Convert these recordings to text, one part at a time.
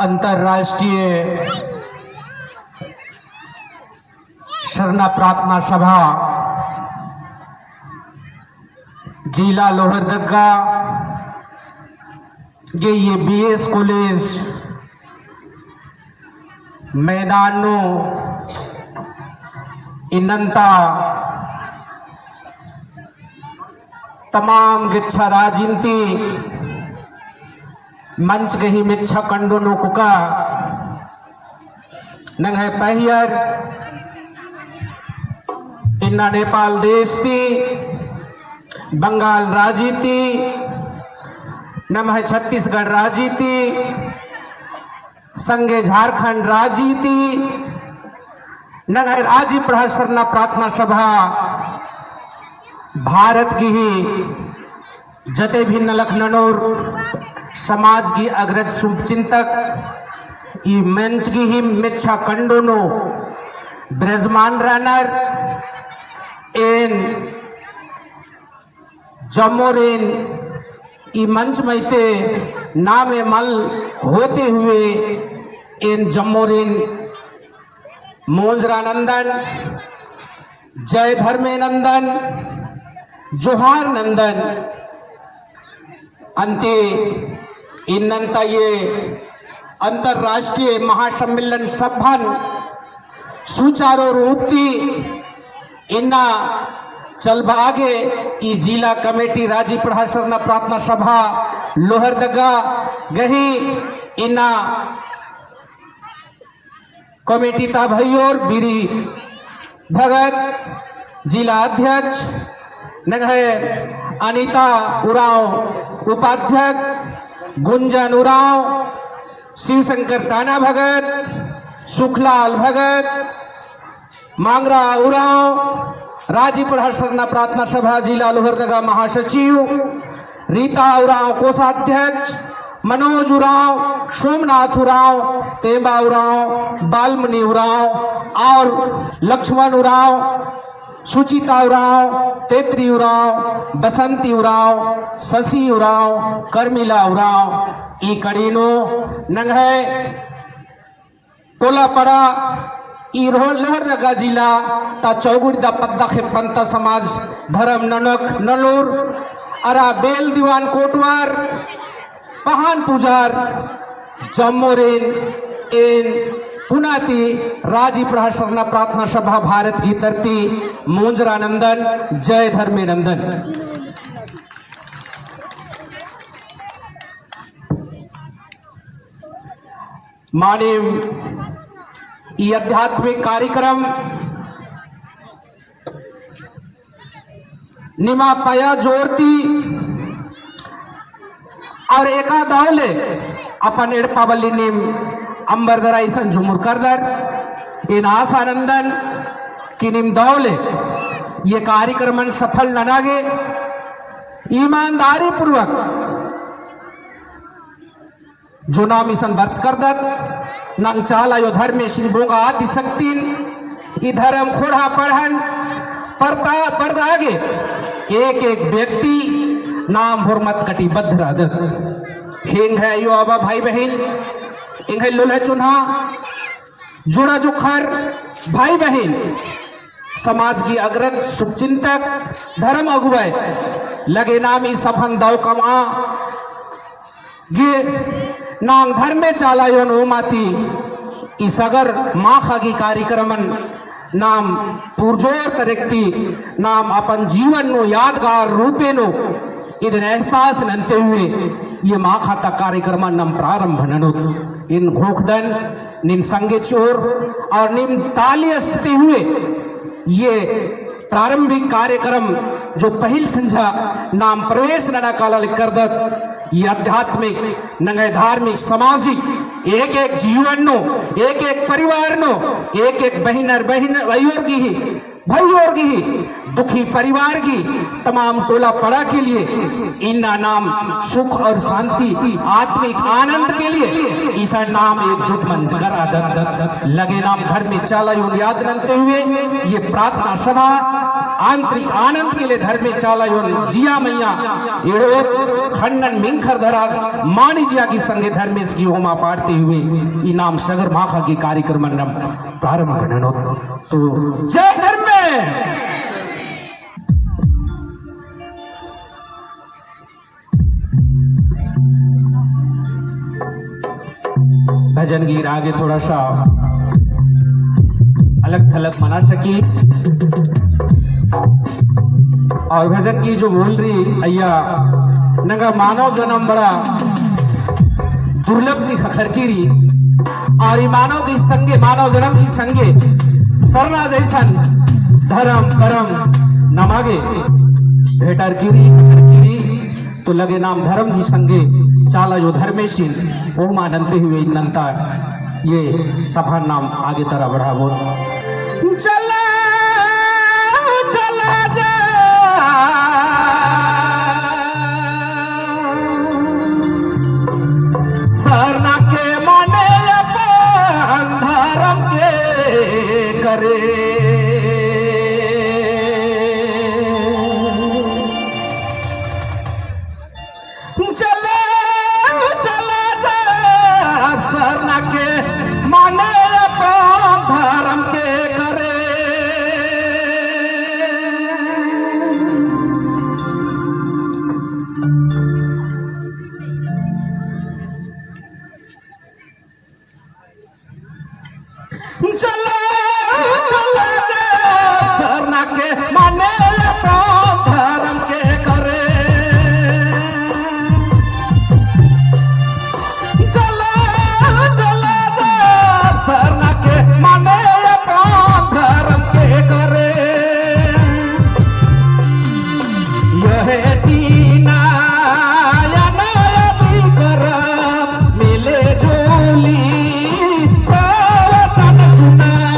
अंतरराष्ट्रीय सरना प्रार्थना सभा जिला लोहरदगा ये बीएस कॉलेज मैदान इनंता तमाम गिच्छा राजनीति मंच गही मिच्छा कंडोनो कुका नंग है पहियर इन्ना नेपाल देश थी बंगाल राजीती नम है छत्तीसगढ़ राजीती संगे झारखंड राजीती नंग है राजी प्रहसरना प्रार्थना सभा भारत की ही जते भी नलखननोर समाज की अग्रज शुभचिंतक ई मंच की ही मिच्छा कंडोनो ब्रजमान रनर एन जमोरेन ई मंच मैते नामे मल होते हुए एन जम्मोरेन मोजरा नंदन जय धर्मे नंदन जोहार नंदन अंते इन्नंता ये अंतरराष्ट्रीय महासम्मेलन सभन सुचारू रूप थी इन्ना चल भागे ई जिला कमेटी राजी प्रहासरना प्रार्थना सभा लोहरदगा गही इन्ना कमेटी ता भैयोर बीरी भगत जिला अध्यक्ष नगहे अनिता उरांव उपाध्यक्ष गुंजन उरांव शिवशंकर टाना भगत सुखलाल भगत मांगरा उरांव राजी प्रहसरना प्रार्थना सभा जिला लोहरदगा महासचिव रीता उरांव कोषाध्यक्ष मनोज उरांव सोमनाथ उरांव तेंबा उरांव बालमणि उरांव और लक्ष्मण उरांव सुचिता उरांव तेत्री उरांव बसंती उरांव शशि उरांव कर्मिला उरांव ई कड़ीनो नंग है टोलापड़ा ई लोहरदगा जिला ता चौगुड़दा पद्दा पंता समाज धर्म ननक नलूर अरा बेल दीवान कोटवार पहान पुजार जम्मोरेन एन पुनाती राजी प्रहसरना प्रार्थना सभा भारत की धरती मोंजरा नंदन जय धर्मे नंदन। माने ये आध्यात्मिक कार्यक्रम निमा पया जोरती और एका दावले अपन एड़पावली निम अंबरदरा ईसन झुमुर करदर इन आसानंदन की निम दावले ये कार्यक्रम सफल ननागे ईमानदारी पूर्वक जो नाम ईसन वर्च करदर नंग चाला यो धर्म श्री बोंगा आदि शक्तिन ई धर्म खोड़ा पढ़न परता परदागे एक एक व्यक्ति नाम हुरमत कटिबद्ध रादत हिंग है यो अबा भाई बहन इंग है लुल्ह चुन्हा जुड़ा जुखर भाई बहन समाज की अग्रज शुभचिंतक धर्म अगुवाई लगे नाम ई सफन दाव कमा गे नांग धर्म में चाला यो नो माती ई सगर माँ खागी कार्यक्रमन नाम पुरजोर करेक्ती नाम अपन जीवन नो यादगार रूपे नो इधर एहसास ननते हुए ये माँ खाता कार्यक्रम नम प्रारंभ ननु इन घोखदन निम संगे चोर और निम ताली हंसते हुए ये प्रारंभिक कार्यक्रम जो पहल संझा नाम प्रवेश नना काला कर दत ये आध्यात्मिक नंगे धार्मिक सामाजिक एक एक जीवन नो एक एक परिवार नो एक एक बहन और बहन भाइयों की ही भाइयों की ही दुखी परिवार की तमाम टोला पड़ा के लिए इन्ना नाम सुख और शांति आत्मिक आनंद के लिए ईसा नाम एकजुट मंच कर आदत लगे नाम धर्म चाला यूं याद रखते हुए ये प्रार्थना सभा आंतरिक आनंद के लिए धर्मे चाला योन जिया मैया एड़ो खंडन मिंखर धरा मानी जिया की संगे धर्मेश की होमा पाड़ते हुए इनाम सगर माखा की कार्यक्रम नम प्रारंभ करनो। तो जय धर्मे। भजन गीत आगे थोड़ा सा अलग थलग मना सकी और भजन की जो बोल रही अय्या नंगा मानव जन्म बड़ा दुर्लभ की खखरकीरी और ये मानव की संगे मानव जन्म की संगे सरना जैसन धर्म करम नमागे भेटर कीरी खखरकीरी तो लगे नाम धर्म की संगे चाला जो धर्मेशील ओम आनंदते हुए नंता ये सभा नाम आगे तरह बढ़ावो। चला चला जा सरना के माने अपन धर्म के करे, चला चला जा सरना के माने अपन धर्म के करे। चला चला जा सरना के माने अपन धर्म के करे, चला चला जा सरना के माने अपन धर्म के करे। यह टीना या नया करम मिले झोली प्रवचन सुना।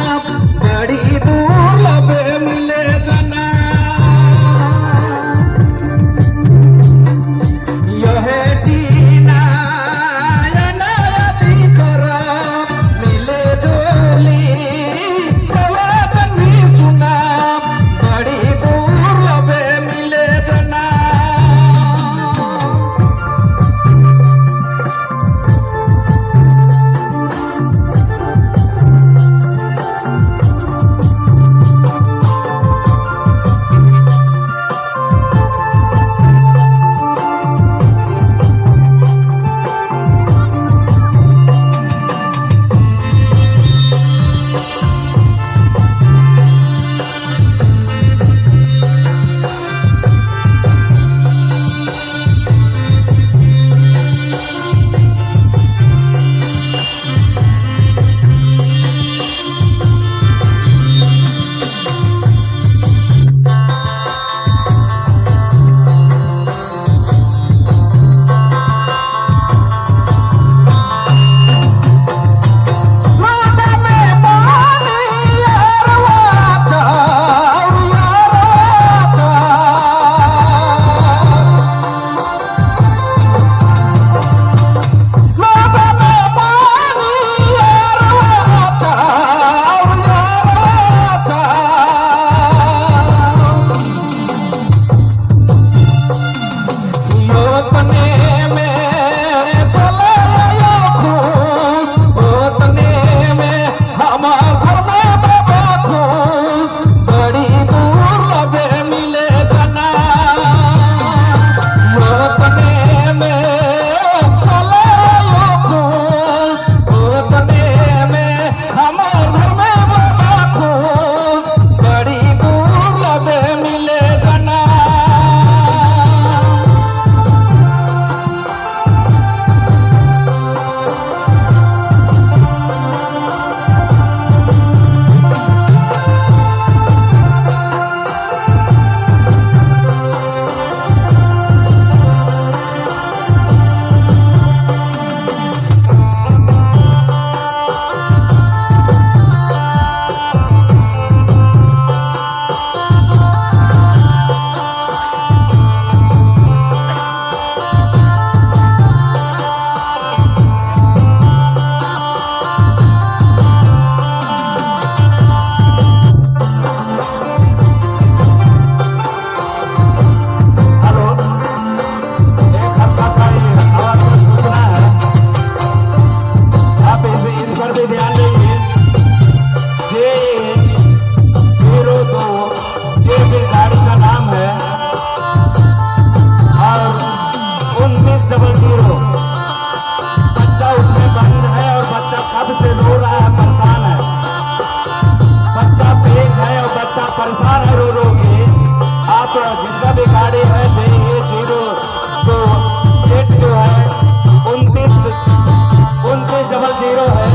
जीरो है।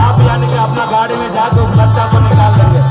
आप यानी कि अपना गाड़ी में जाके उस बच्चा को निकाल देंगे।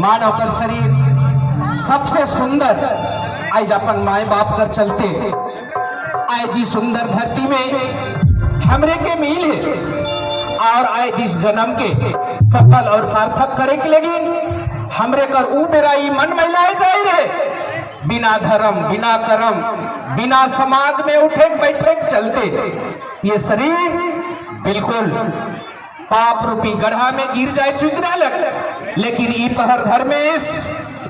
मानव कर शरीर सबसे सुंदर आज अपन माए बाप कर चलते आए जी सुंदर धरती में हमरे के मिल है और आए जिस जन्म के सफल और सार्थक करे के लगी हमरे कर ऊ मेरा ई मन महिलाए जाए रहे। बिना धर्म, बिना कर्म, बिना समाज में उठे बैठे चलते ये शरीर बिल्कुल पाप रूपी गड्ढा में गिर जाए चुक रहलक। लेकिन ई पहर धर्मेश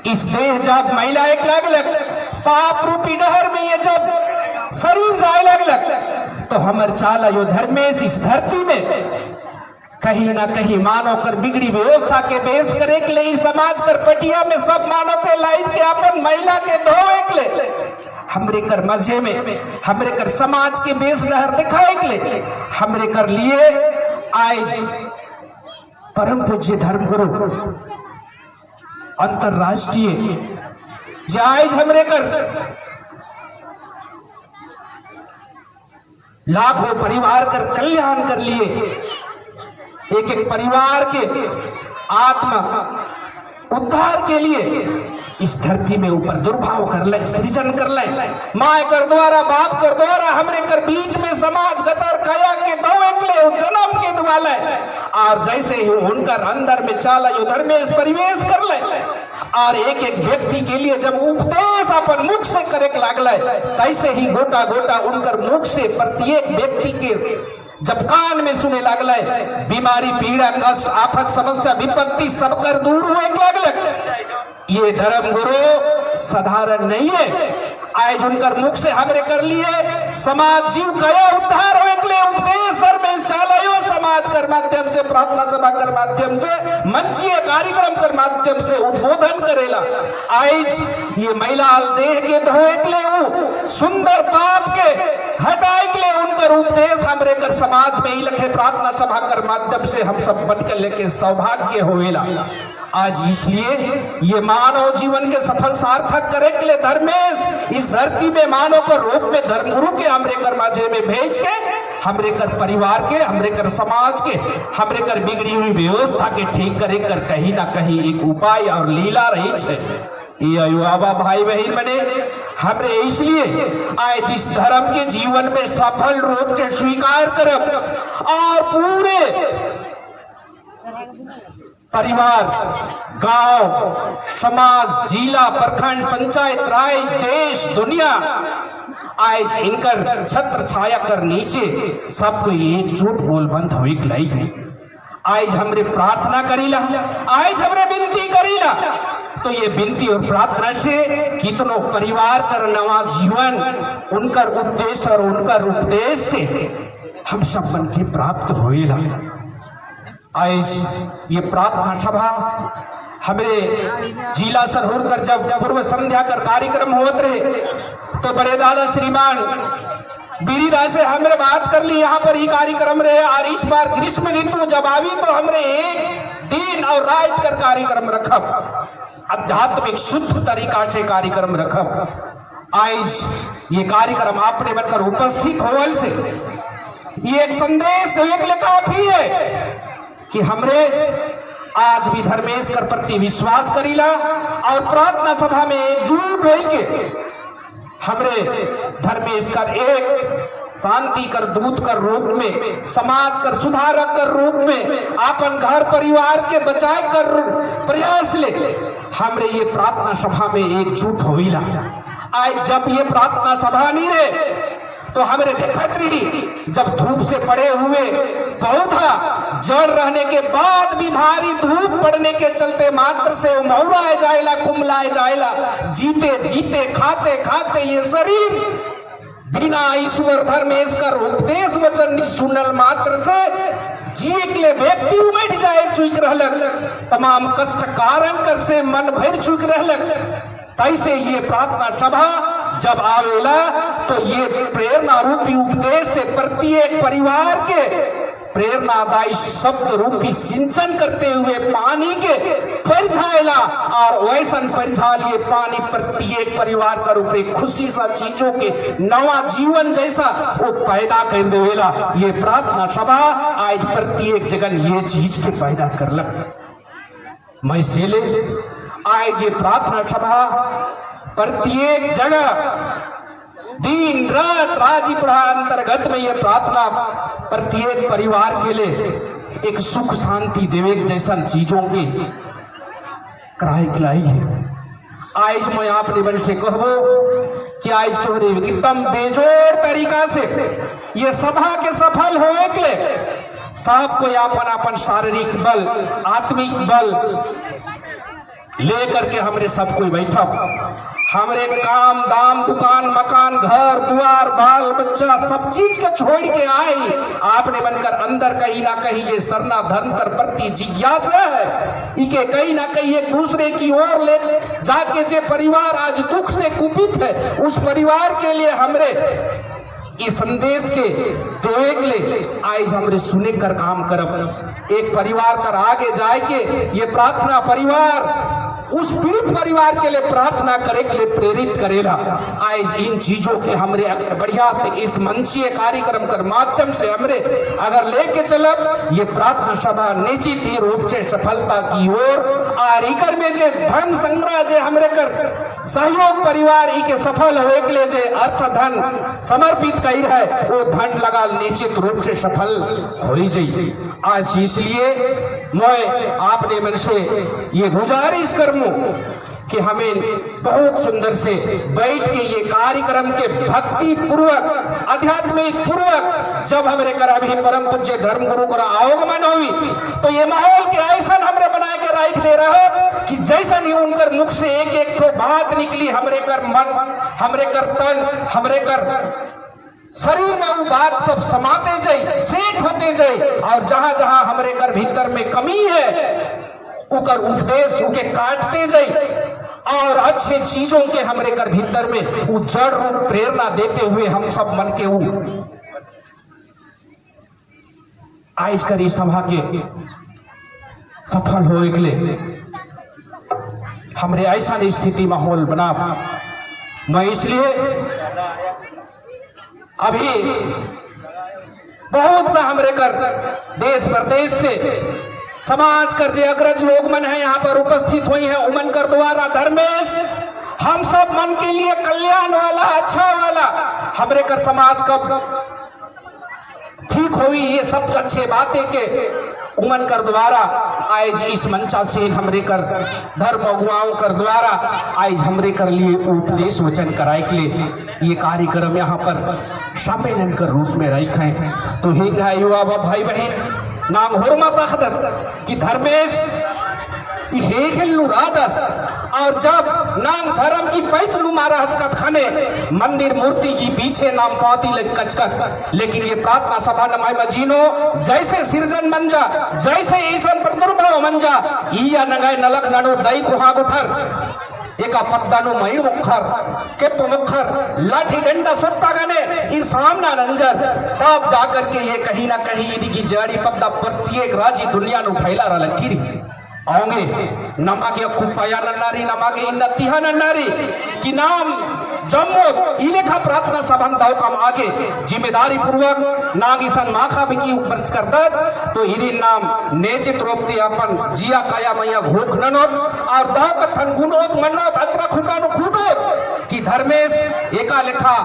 इस देह जब मैला एक लागलक, पाप रूपी डहर में ये जब शरीर जाए लगलक, तो हमर चाला यो धर्मेश इस धरती में कहीं ना कहीं मानव कर बिगड़ी व्यवस्था के बेस करे के लिए, समाज कर पटिया में सब मानव के लाइन के अपन महिला के धोए के ले, हमरे कर मजे में हमरे कर समाज के बेस लहर दिखाए के ले, हमरे कर लिए आज परम पूज्य धर्मगुरु अंतरराष्ट्रीय जे आज हमरे कर लाखों परिवार कर कल्याण कर लिए, एक एक परिवार के आत्मा उद्धार के लिए इस धरती में ऊपर दुर्भाव कर ले, सृजन कर ले, माँ कर द्वारा, बाप कर द्वारा हमरे कर बीच में समाज गतर काया के दो ले जन्म के द्वारा, और जैसे ही उनकर अंदर में चाला यो धर्मेश परिवेश कर ले और एक एक व्यक्ति के लिए जब उपदेश अपन मुख से करे के लागल, तैसे ही गोटा गोटा उनकर मुख से प्रत्येक व्यक्ति के जब कान में सुने लागल, बीमारी पीड़ा कष्ट आफत समस्या विपत्ति सबकर दूर हुए लागल। ये धर्म गुरु साधारण नहीं है। आज उनकर मुख से हमरे कर लिए समाज जीव गया उद्धार होए के लिए उपदेश धर्मशालायो समाज कर माध्यम से, प्रार्थना सभा कर माध्यम से, मंचीय कार्यक्रम कर माध्यम से उद्बोधन करेला। आज ये महिला देह के धोए के लिए, सुंदर पाप के हटाए के लिए उनकर उपदेश हमरे कर समाज में ही लखे प्रार्थना सभा कर माध्यम से हम सब बनकर लेके सौभाग्य होवेला। आज इसलिए ये मानव जीवन के सफल सार्थक करे के लिए धर्मेश इस धरती में मानव के रूप में धर्मगुरु के हमरे कर माझे में भेज के हमरे कर परिवार के, हमरे कर समाज के, हमरे कर बिगड़ी हुई व्यवस्था के ठीक करे कर कहीं ना कहीं एक उपाय और लीला रही है। ये युवा भाई बहन बने हमरे इसलिए आए जिस धर्म के जीवन में सफल रूप से स्वीकार करब और पूरे परिवार, गांव, समाज, जिला, प्रखंड, पंचायत, राज्य, देश, दुनिया आज इनकर छत्र छाया कर नीचे सबको एकजुट बोलबंद हुई लाई गई। आज हमरे प्रार्थना करीला, आज हमरे विनती करीला, तो ये विनती और प्रार्थना से कितनो परिवार कर नवा जीवन उनकर उद्देश्य और उनकर उपदेश से हम सब मन के प्राप्त होइला। आज ये प्रार्थना सभा हमरे जिला सरहुर कर जब पूर्व संध्या कर कार्यक्रम होत रहे तो बड़े दादा श्रीमान बीरी से हमरे बात कर ली, यहाँ पर ही कार्यक्रम रहे और इस बार ग्रीष्म ऋतु जब आवी तो हमरे एक दिन और रात कर कार्यक्रम रखब, आध्यात्मिक शुद्ध तरीका से कार्यक्रम रखब। आज ये कार्यक्रम आपने बनकर उपस्थित होवल से ये एक संदेश देने के लिए काफी है कि हमरे आज भी धर्मेश कर प्रति विश्वास करीला और प्रार्थना सभा में एकजुट होके हमरे धर्मेश कर एक शांति कर दूत कर रूप में, समाज कर सुधारक कर रूप में, अपन घर परिवार के बचाए कर प्रयास ले हमरे ये प्रार्थना सभा में एकजुट होइला। आज जब ये प्रार्थना सभा नहीं रहे तो हमरे देखत रही जब धूप से पड़े हुए पौधा जड़ रहने के बाद भी भारी धूप पड़ने के चलते मात्र से मौराए जाएला, कुमलाए जाएला। जीते जीते खाते खाते ये शरीर बिना ईश्वर धर्मेश कर उपदेश वचन सुनल मात्र से जिए के लिए व्यक्ति उमट जाए चुक रहलक, तमाम कष्ट कारण कर से मन भर चुक रहलक। तैसे ये प्रार्थना सभा जब आवेला तो ये प्रेरणा रूपी उपदेश से प्रत्येक परिवार के प्रेरणादायी शब्द रूपी सिंचन करते हुए पानी के परिझाएला और वैसन परिझा लिए पानी प्रत्येक परिवार का रूप खुशी सा चीजों के नवा जीवन जैसा वो पैदा कर देवेला। ये प्रार्थना सभा आज प्रत्येक जगह ये चीज के पैदा करलक। मैं से ले आज ये प्रार्थना सभा प्रत्येक जगह दिन रात राजी पढ़ा अंतर्गत में ये प्रार्थना प्रत्येक परिवार के लिए एक सुख शांति देवे जैसा चीजों की कराई खिलाई है। आज मैं आपने बन से कहबो कि आज तोहरे एकदम बेजोड़ तरीका से ये सभा के सफल होए के लिए सबको अपन अपन शारीरिक बल, आत्मिक बल लेकर के हमरे सब कोई बैठब। हमरे काम दाम, दुकान, मकान, घर द्वार, बाल बच्चा सब चीज के छोड़ के आए आपने बनकर अंदर कहीं ना कहीं ये सरना धर्म कर प्रति जिज्ञासा है। इके कहीं ना कहीं एक दूसरे की ओर ले जाके जे परिवार आज दुख से कुपित है, उस परिवार के लिए हमरे इस संदेश के देवे के लिए आज हमरे सुने कर काम करब। एक परिवार कर आगे जाए के ये प्रार्थना परिवार उस पीड़ित परिवार के लिए प्रार्थना करे के लिए प्रेरित करेला। आज इन चीजों के हमरे अगर बढ़िया से इस मंचीय कार्यक्रम कर माध्यम से हमरे अगर लेके चलब, ये प्रार्थना सभा निश्चित ही रूप से सफलता की ओर और इकर में जे धन संग्रह जे हमरे कर सहयोग परिवार ई के सफल होए के लिए जे अर्थ धन समर्पित कर है, वो धन लगा निश्चित रूप से सफल हो जाई। आज इसलिए मैं आपने मन से ये गुजारिश करूं कि हमें बहुत सुंदर से बैठ के ये कार्यक्रम के भक्ति पूर्वक, आध्यात्मिक पूर्वक जब हमरे कर अभी परम पूज्य धर्म गुरु कर आगमन हुई तो ये माहौल के ऐसा हमरे बना के राख दे रहा कि जैसा ही उनकर मुख से एक एक तो बात निकली, हमरे कर मन, हमरे कर तन, हमरे कर शरीर में वो बात सब समाते जाए, सेठ होते जाए और जहां जहां हमरे कर भीतर में कमी है, उकर उपदेश उके काटते जाए और अच्छे चीजों के हमरे कर भीतर में वो जड़ रूप प्रेरणा देते हुए हम सब मन के वो आज कर इस सभा के सफल होए के लिए हमरे ऐसा स्थिति माहौल बना। मैं इसलिए अभी बहुत सा हमरे कर देश प्रदेश से समाज कर जे अग्रज लोग मन है, यहाँ पर उपस्थित हुई है, उमन कर द्वारा धर्मेश हम सब मन के लिए कल्याण वाला, अच्छा वाला, हमरे कर समाज कब ठीक हुई, ये सब अच्छे बातें के उमन कर द्वारा आज इस मंचा से हमरे कर धर्म अगुआओं कर द्वारा आज हमरे कर लिए उपदेश वचन कराए के लिए ये कार्यक्रम यहाँ पर सम्मेलन कर रूप में रख है। तो हिंग है युवा भाई बहन, नाम होरमा तखदर कि धर्मेश हे रादस और जब नाम धर्म की पैत लू मारा हचकत खाने मंदिर मूर्ति की पीछे नाम पाती लग कचकत, लेकिन ये प्रार्थना सभा नमाय मजीनो जैसे सिरजन मंजा, जैसे ईसन प्रादुर्भाव मंजा, ईया नगाय नलक नडो दई कुहा गुठर एका पद्दानो मयूर मुखर केप मुखर लाठी डंडा सुट्टा गने इन सामना रंजर, तब जाकर के ये कहीं ना कहीं इदी की जड़ी पद्दा प्रत्येक राजी दुनिया नु फैला रहा लखीरी आओगे नमागे कुपाया नन्नारी, नमागे इन्नतिहा नन्नारी कि नाम जम्मो इलेखा प्रार्थना सभन दाव कम आगे जिम्मेदारी पूर्वक नागिसन माखा भी की ऊपर करता तो इदी नाम नेचित रोपती अपन जिया काया मैया घोख ननोत और दाव कथन गुणोत मनोत अचरा खुटानो खुटोत कि धर्मेश एका लेखा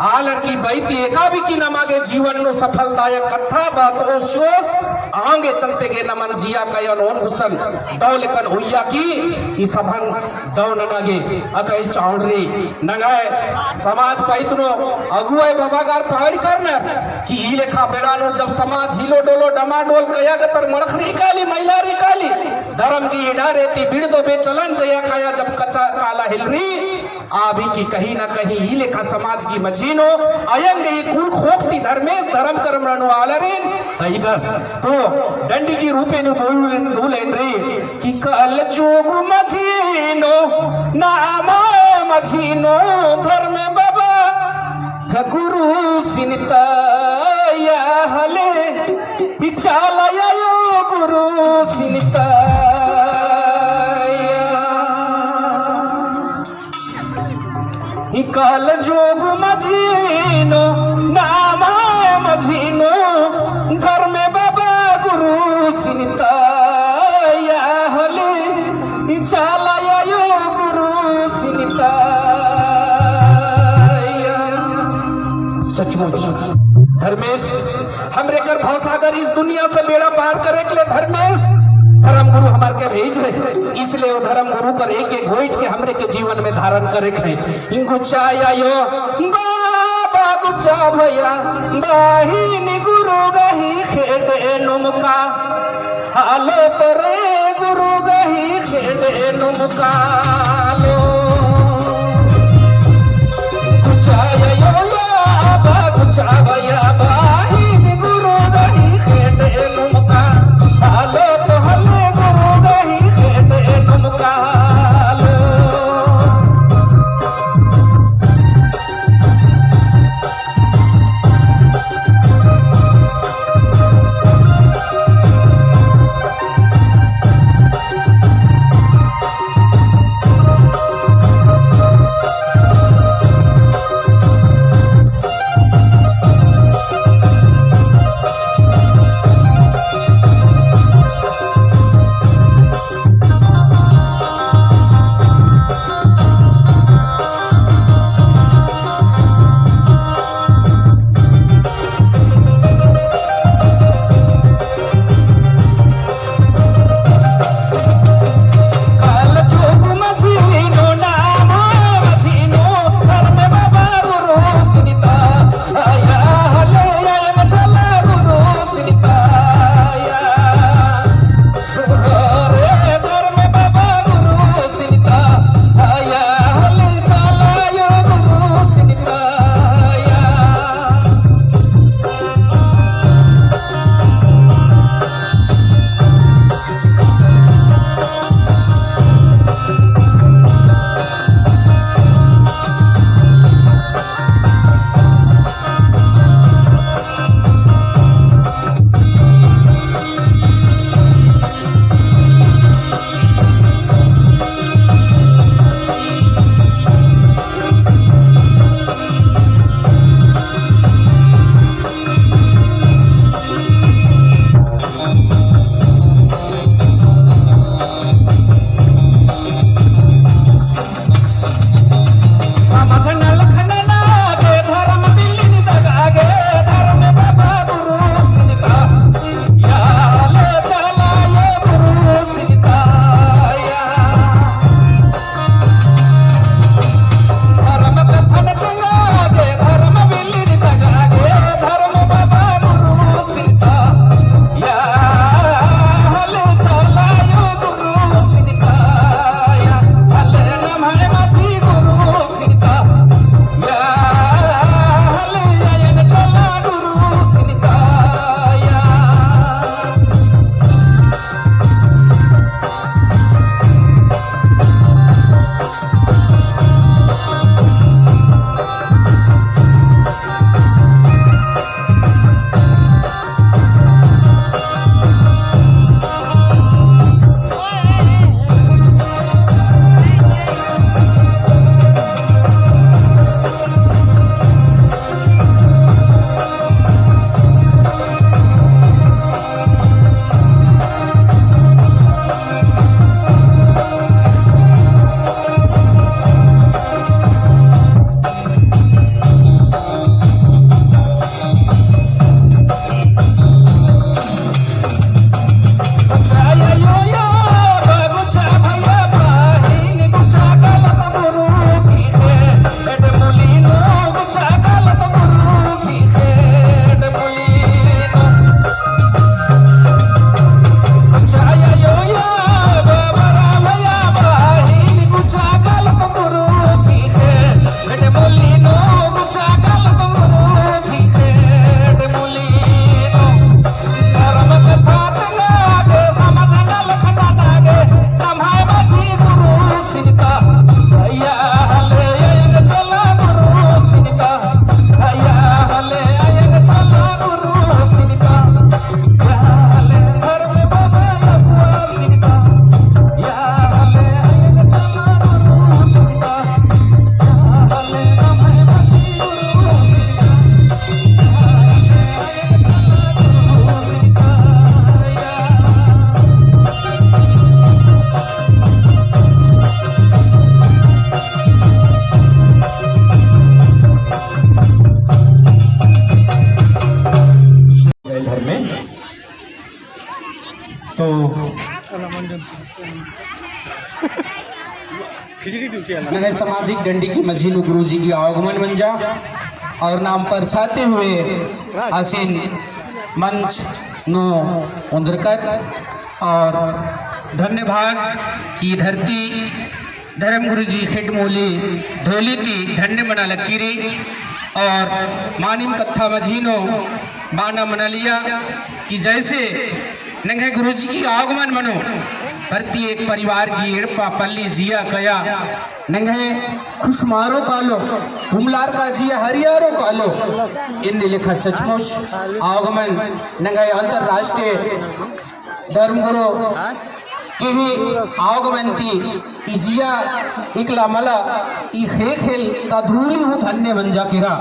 आलर की बैती एका भी की नमागे जीवन नो सफलदायक कथा बात ओशियोस आगे चलते गे नमन जिया कयन ओन हुसन दौ लेकन हुइया की ई सभन दौ ननागे अकई चाउंडरी नंगाए समाज पैतनो अगुआई बाबागार पहाड़ी करना कि ई लेखा बेड़ानो जब समाज हिलो डोलो डमाडोल कया गतर मड़खरी काली महिलारी काली धर्म की हिडा रेती बिड़ दो बेचलन जया काया जब कच्चा काला हिलरी आभी की कहीं ना कहीं ई लेखा समाज की मजीनो अयंग ई कुल खोखती धर्मेश धर्म कर्म रणु आलरिन तैदस तो दंडी की रूपे नु धूलेंद्री कि कल चोग मजीनो नाम मजीनो धर्म बाबा गुरु सिनता या हले चालाया यो गुरु सिनता। काल जोग मझीनो नाम मझीनो धर्म बाबा गुरु सिनता या हले चालाया यो गुरु सिनता। सचमुच धर्मेश हमरे कर भवसागर इस दुनिया से बेड़ा पार करे के लिए धर्मेश धर्म गुरु हमार के भेज है, इसलिए वो धर्म गुरु कर एक एक गोइठ के हमरे के जीवन में धारण करे है। गुचाया यो बाबा गुचा भैया बाहिनी गुरु गही खेडे नुमका हालो तोरे गुरु गही खेडे नुमका लो। गुचाया यो बाबा गुचा भैया बाहिनी गुरु गही खेडे नुमका हालो तो हले गुरु गही खेडे नुमका लो। काल जुग मझीनो नाम मझीनो धर्म बाबा गुरु सुनीता आया हले आयन चला गुरु सुनीता आया रे धर्म बाबा गुरु सुनीता आया हले चला यो गुरु सुनीता आया। समझन लखन नागे धर्म बिलिन दगागे धर्म बाबा गुरु सुनीता याले चला ये गुरु सुनीता या। धर्म कथन चंगागे धर्म बिलिन दगागे धर्म बाबा गुरु सुनीता याले चला ये गुरु सुनीता या। हले नमः माझी गुरु सुनीता या हले आयन चला गुरु सुनीता या। गुचाया यो यो गुचा भैया बाहिन गुचा गलत गुरु की खेड मुलीनो गुचा गलत गुरु की खेड मुलीनो। गुचाया यो यो बाबा भैया बाहिन गुचा गलत गुरु की खेड मुलीनो गुचा गलत गुरु की खेड मुलीनो। धर्म कथा लागे समझ लखन लागे नमाय माझी गुरु सुनीता अय्या हले अयंग चला गुरु सुनीता अय्या हले अयंग चला गुरु सुनीता या हले धर्म बाबा अगुआ सुनीता या हले अयंग चला गुरु सुनीता या हले नमाय माझी गुरु सुनीता या हले अयंग चला गुरु सुनीता या। जय धर्म में तो नगर सामाजिक डंडी की मझीनु गुरु जी की आगमन बन जा और नाम पर छाते हुए आसीन मंच नो उंदरकत और धन्य भाग की धरती धर्मगुरु जी खिटमोली धोली थी धन्य मना लकीरी और मानिम कत्था मझीनो बाना मना लिया कि जैसे नंगे गुरु जी की आगमन मनो प्रति एक परिवार की इड़पा पल्ली जिया कया नंगे खुशमारो कालो हुमलार का जिया हरियारो कालो। इन लिखा सचमुच आगमन नंगे अंतरराष्ट्रीय धर्मगुरु की आगमन थी इजिया इकला मला ई खे खेल तधूली हूँ धन्य बन जा किरा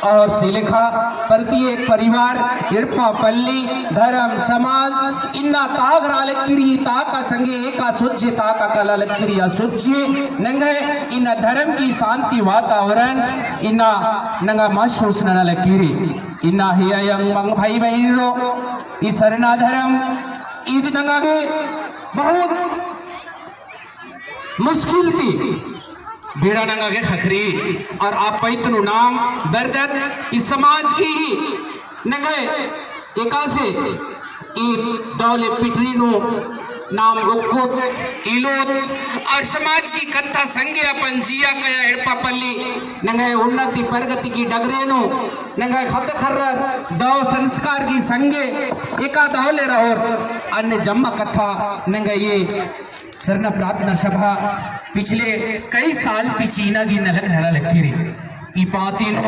और सिलेखा प्रति एक परिवार इड़पा पल्ली धर्म समाज इन्ना ताग रालकिरी ताका संगे एका सुज्य ताका कला लकिरिया सुज्य नंगे इन्ना धर्म की शांति वातावरण इन्ना नंगा महसूस नना लकीरी इन्ना हिया मंग भाई बहनों ई सरना धर्म ईद नंगा के बहुत मुश्किल थी बेड़ा नंगा के खखरी और आप पैतनु नाम बरदत इस समाज की ही नंगे एकासे ई दौले पिटरी नु नाम उक्कुत इलोत और समाज की कत्था संगे अपन जिया कया हिड़पा पल्ली नंगे उन्नति प्रगति की डगरेनु नंगे खत खर्र दौ संस्कार की संगे एका दौले रहोर अन्य जम्मा कथा नंगे ये सरना प्रार्थना सभा पिछले कई साल की चीना की नलक नला लगी रही ई पातीन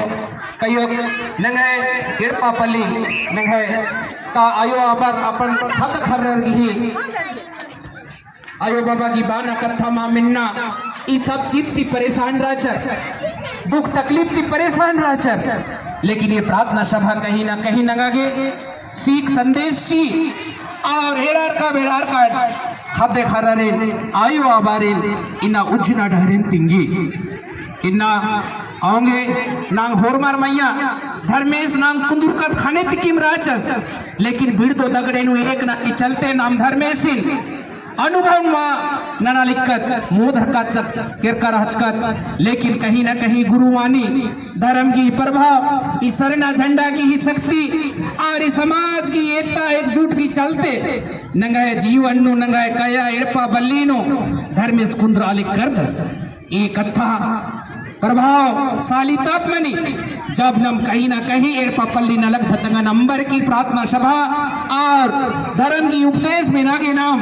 कयो नंगे हिड़पा पल्ली नंगे का आयो अबर अपन खत खर्र की आयो बाबा की बाना कत्था माँ मिन्ना ई सब चीज थी परेशान राचर, दुख तकलीफ थी परेशान राचर, लेकिन ये प्रार्थना सभा कहीं ना कहीं नगागे सीख संदेश सी और हेरार का बेड़ार का खदे खरारेन आयो आबारेन इना उज्जना डहरेन तिंगी इन्ना आओगे नांग होरमार मैया धर्मेश नांग कुंदुरकत खाने तिकिम राचस, लेकिन भीड़ दो दगड़ेनु एक ना की चलते नाम धर्मेशिन अनुभव मा नना लिखत मुँह धरका चक किरकर हचकत, लेकिन कहीं ना कहीं गुरुवानी धर्म की प्रभाव इस सरना झंडा की ही शक्ति और इस समाज की एकता एकजुट की चलते नंगाए जीवन नु नंगाए कया इड़पा बल्लीनो धर्म कुंद्र अली कर दस ये कथा प्रभाव साली तब मनी जब नम कहीं ना कहीं एड़पा पल्ली नलक धतंगा नंबर की प्रार्थना सभा और धर्म की उपदेश में नागे नाम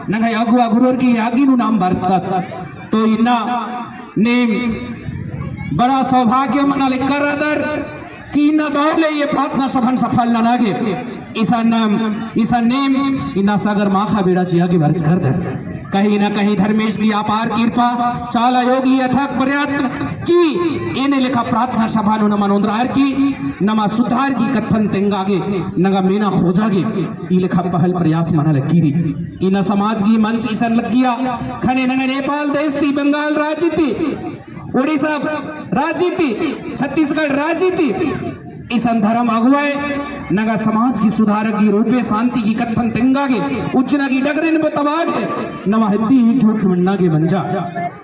नंगा अगुआ गुरुर की आगिनु नाम बरतत। तो इन्ना नेम बड़ा सौभाग्य मना कर अदर कि इन्ना दौले ये प्रार्थना सभन सफल न नागे ईसा नाम ईसा नेम इन्ना सागर माखा बेड़ा चिया के भर्ज कर दर। कहीं ना कहीं धर्मेश की अपार कृपा चाला योगी अथक प्रयत्न की इन्हें लिखा प्रार्थना सभा नु नमा नोंद्रार की नमा सुधार की कथन तेंगागे नगा मीना खोजागे ई लिखा पहल प्रयास मना लकीरी इन समाज की मंच इसन लग गया खने नंगा नेपाल देश थी, बंगाल राज्य थी, उड़ीसा राज्य थी, छत्तीसगढ़ राज्य थी इसन धर्म अगुवाए नगा समाज की सुधारक की रूपे शांति की कथन तेंगागे उच्चना की डगरिन तबागे नवा हिद्दी ही झूठ मन्ना के बंजा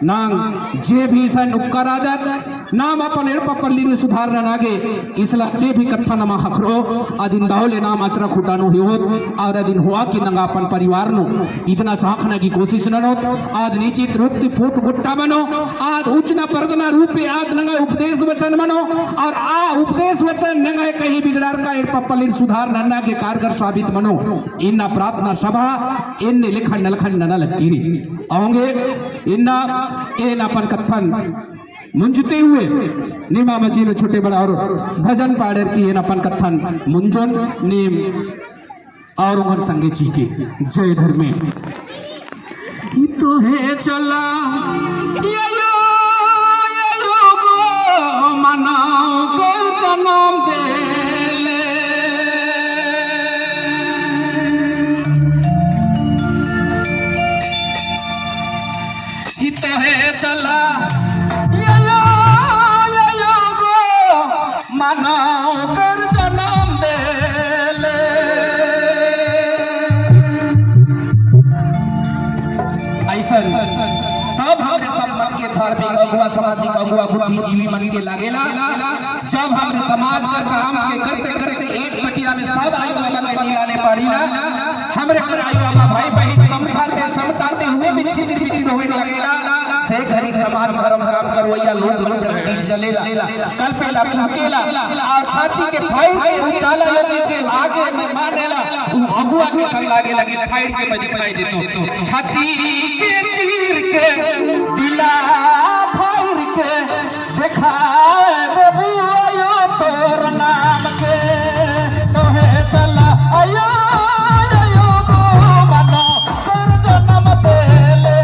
नांग जे भी सन उपकारादत नाम अपन एड़पल्ली में सुधार नागे इसला जे भी कत्था नमा हखरो आदिन दावले नाम अचरा खुटानो ही होत और दिन हुआ कि नंगा अपन परिवार नो इतना चाखना की कोशिश न होत आद नीचित रुक्ति फूट गुट्टा बनो आद उचना परदना रूपे आद नंगा उपदेश वचन मनो और आ उपदेश वचन नंगा कहीं बिगड़ार का एड़पल्ली सुधार नन्ना के कारगर साबित मनो। इन्ना प्रार्थना सभा इन लिखन नलखन नना लगती आओगे इन्ना एन अपन कथन मुंजते हुए निमा मची में छोटे बड़ा और भजन पाड़र की एन अपन कथन मुंजन नीम और उन संगे जी के जय धर्मे तो है चला ये यो गो मनाओ को जन्म दे ले। तो है चला ये यो गो मनाओ कर जन्म दे ले। अगुआ बुद्धिजीवी मन के लागेला। जब हमरे समाज का काम के करते करते एक पटिया में सब आयुवा मन के मिलाने पारीला, हमरे कर आयुवा भाई बहन समझाते समझाते हुए भी छितिर बितिर होए लगेला। से घरी समाज धर्म काम करवैया लोग लोग दिल जलेला, कल्पेला, कुहकेला और छाती के फाइल के उचाला नीचे आगे में मानेला। उ अगुआ के संग लागे लगे फाइल के में दिखाई देतो। छाती के चीर के दिला फाइल के देखा देबू आयो तोर नाम के। तोहे चला आयो आयो गो मनो तोर जन्म देले।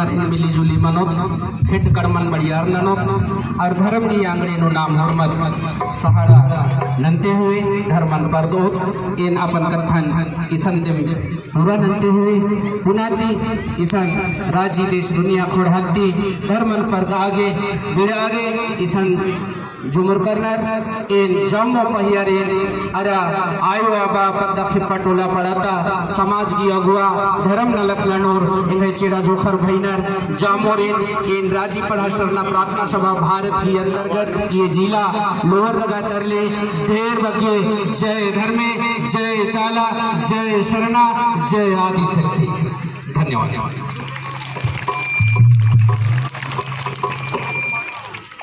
त्योहार मिली जुली मनोत, हिट कड़मन बड़ियार ननोत और धर्म की आंगड़ी नो नाम हुरमत सहारा ननते हुए धर्मन परदोत इन अपन कथन इसन दिम पूरा ननते हुए पुनाती इसन राजी देश दुनिया खोड़हती धर्मन पर्द आगे बिड़ आगे इसन झुमर करनर इन जम्मो पहियर इन अरा आयो आबा पद्दा खिप्पा टोला पड़ाता समाज की अगुआ धर्म नलक लनोर इन्हें चेड़ा जोखर भईनर जामोर इन इन राजी पढ़ा सरना प्रार्थना सभा भारत की अंतर्गत ये जिला लोहरदगा तरले ढेर बगे। जय धर्मे, जय चाला, जय शरणा, जय आदि शक्ति। धन्यवाद।